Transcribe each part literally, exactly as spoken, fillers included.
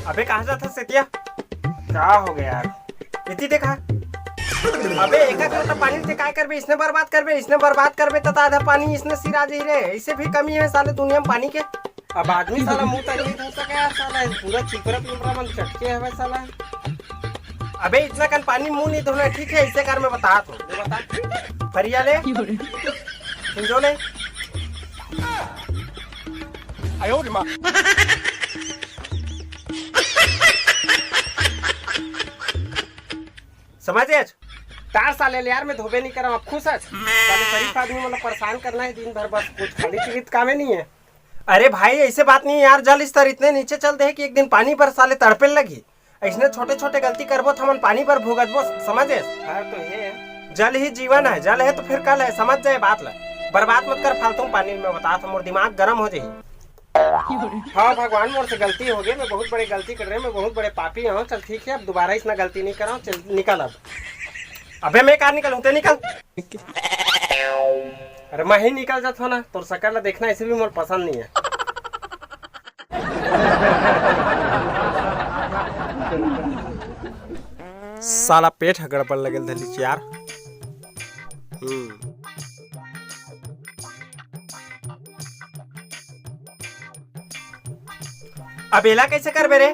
अबे कहाँ जात हस एतिया? का हो गया यार? एती देखा। अबे एक एक लोटा पानी से काय करबे? इसने बर्बाद करबे, इसने बर्बाद करबे त आधा पानी इसने सिरा जही रे। ऐसे भी कमी है साले दुनिया में पानी के। अब आदमी साला मुंह तक नहीं धो सके यार, साला पूरा चिपरा पिपरा मन चटके हवे साला। अबे इतना कन पानी मुंह नहीं धोना, ठीक है? इसे कर मैं बता तो। ले बता। फरिया ले। सिंजो ले। समझ गए? तार साले ले यार, मैं धोबे नहीं करम, अब खुश हस। साले शरीफ आदमी मतलब परेशान करना है दिन भर, बस कुछ खाली पीली कामे नहीं है। अरे भाई, ऐसे बात नहीं है यार, जल स्तर इतने नीचे चल दे है कि एक दिन पानी बर साले तड़पे लगही। ऐसने छोटे छोटे गलती करबो त हमन पानी बर भुगतबो, समझ गए? हाँ तो है। जल ही जीवन है, जल है तो फिर कल है, समझ जाए बात ला। बर्बाद मत कर फालतू में पानी में, बता था मोर दिमाग गर्म हो जाही। हाँ भगवान, मोर से गलती हो गई, मैं बहुत बड़े गलती कर रहे, मैं बहुत बड़े पापी हूँ। चल ठीक है, अब दोबारा इतना गलती नहीं करा, चल निकल अब। अबे मैं कहाँ निकलूँ, ते निकल। अरे मैं ही निकल जात हो ना, तोर सकल ला देखना ऐसे भी मोर पसंद नहीं है। साला पेट ह गड़बड़ लगल धलीच यार। हम्म। अब एला कैसे करबे रे?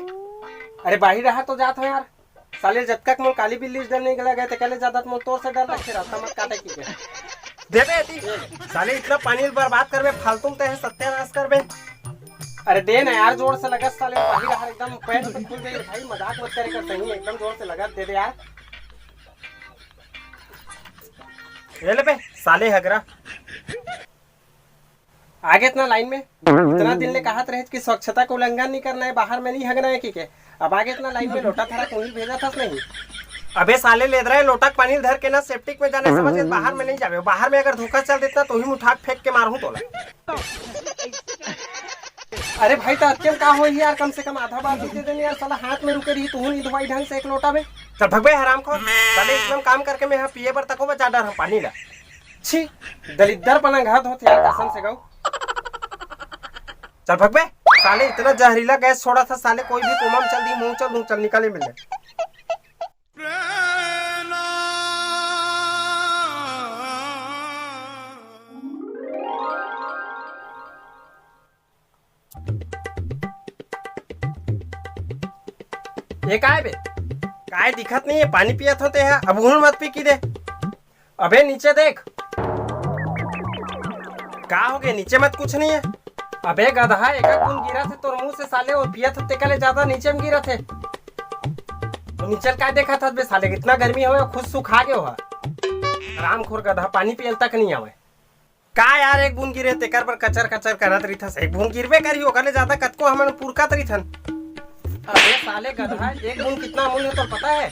अरे बाहिर रहा तो जात हो यार। साले जतका के मोर काली बिल्ली से डर नहीं लगे, ते कहले ज्यादा मोर तोर से डर लगते रहता, मत काटे की के। दे दे एती। साले इतना पानी बर्बाद करबे, फालतू में ते है सत्यानाश करबे। अरे दे ना यार, जोर से लगत साले, बाहिर रहा एकदम पैर से फूल गई भाई, मजाक मत करे कर, सही में एकदम जोर से लगत, दे दे यार। ये ले बे, साले हगरा। आगे इतना लाइन में, इतना दिन ले कहत रहे कि स्वच्छता के उल्लंघन नहीं करना है, बाहर में नहीं हगना है कि के। अब आगे इतना लाइन में लोटा थरा कोई भेजा था नहीं। अबे साले लेदरा, लोटा के पानी धर के ना सेप्टिक में जाने समझ, बाहर में नहीं जावे। बाहर में अगर धोखा चल देता तो ही उठा के फेंक के मारूं तोला। अरे भाई, तो अत्यंत का हो यार, कम से कम आधा बाल्टी दे देने यार, साला हाथ में रुके रही, तू नहीं धोवाई ढंग से एक लोटा में। चल भगबे हराम खोर, साले इतना काम करके मैं यहाँ पिए बर तको बचा डर हम पानी ला। छी, दलिद्दर पना घात होत यार, कसम से गऊ। चल भगबे, साले इतना जहरीला गैस छोड़ा था, साले कोई भी कोमा में चल दी, मुंह चल दूं, चल निकाले मिले। ये काय बे? काय दिखत नहीं है, पानी पियत होते हैं, अब उहुन मत पी की दे। अबे नीचे देख। का हो गए? नीचे मत कुछ नहीं है। अबे गधा, एक एक बूंद गिरा थे तोर मुंह से साले, और पियत होते कले ज्यादा नीचे में गिरा थे। तो नीचे काय देखा था बे साले, इतना गर्मी हवे, खुद सुखा गए हो। रामखोर गधा, पानी पियल तक नहीं आवे। का यार, एक बूंद गिरे तेकर बर कचर कचर करत रहिथस। एक बूंद गिरबे करही, ओकर ले ज्यादा कतको हमन पुरकत रहिथन। अबे साले गधा, एक बूंद कितना अमूल्य है तो पता है?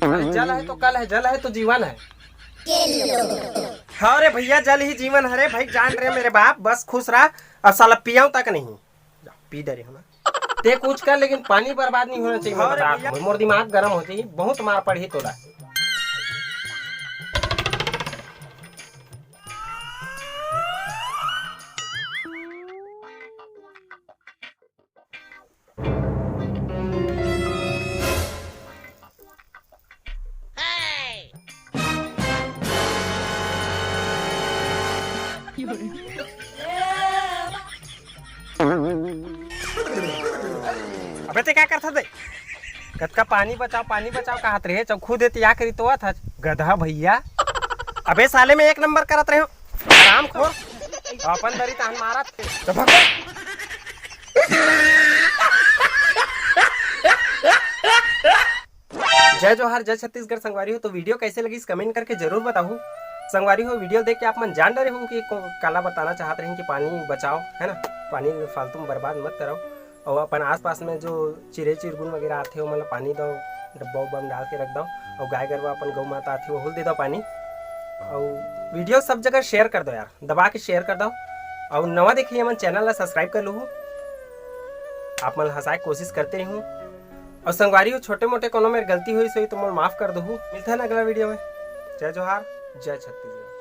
अरे जल है तो कल है, जल है तो जीवन है। हाँ रे भैया, जल ही जीवन हरे भाई, जान रहे मेरे बाप, बस खुश रहा। अब साला पियाऊं तक नहीं, जा, पी डरे हो ना। ते कुछ कर, लेकिन पानी बर्बाद नहीं होना चाहिए। हाँ रे भैया। मोर दिमाग गर्म हो जाही, बहुत मार पड़ही तोला। अबे ते का करत हस बे? कतका पानी बचाओ, पानी बचाओ कहत रहे, चौखू देते या करी तो था गधा भैया। अबे साले में एक नंबर करत रहे हो, हराम खोर। अपन दरी तहन मारत। तो भगो। जय जोहार, जय छत्तीसगढ़ संगवारी हो। तो वीडियो कैसे लगी, कमेंट करके जरूर बताओ। संगवारी हो, वीडियो देख के आप मन जान डरे हो कि को-, काला बताना चाहत रहे कि पानी बचाओ, है ना, पानी फालतू में बर्बाद मत कराओ। और अपन आसपास में जो चिरे चिरगुन वगैरह आथे, ओमन ला पानी दो, डब्बा उब्बा में डाल के रख दो। और गाय गरवा अपन गौ माता आथे, ओहू ल दे दो पानी। और वीडियो सब जगह शेयर कर दो यार, दबा के शेयर कर दो। और नवा देखिए हमन चैनल ला सब्सक्राइब कर लूहू, आप मन ला हंसाए के कोशिश करते रहूँ। और संगवारी हो, छोटे मोटे कोनो मेर गलती होइस होही तो मोर माफ कर दहू। मिलथन अगला वीडियो में। जय जोहार, जय छत्तीसगढ़।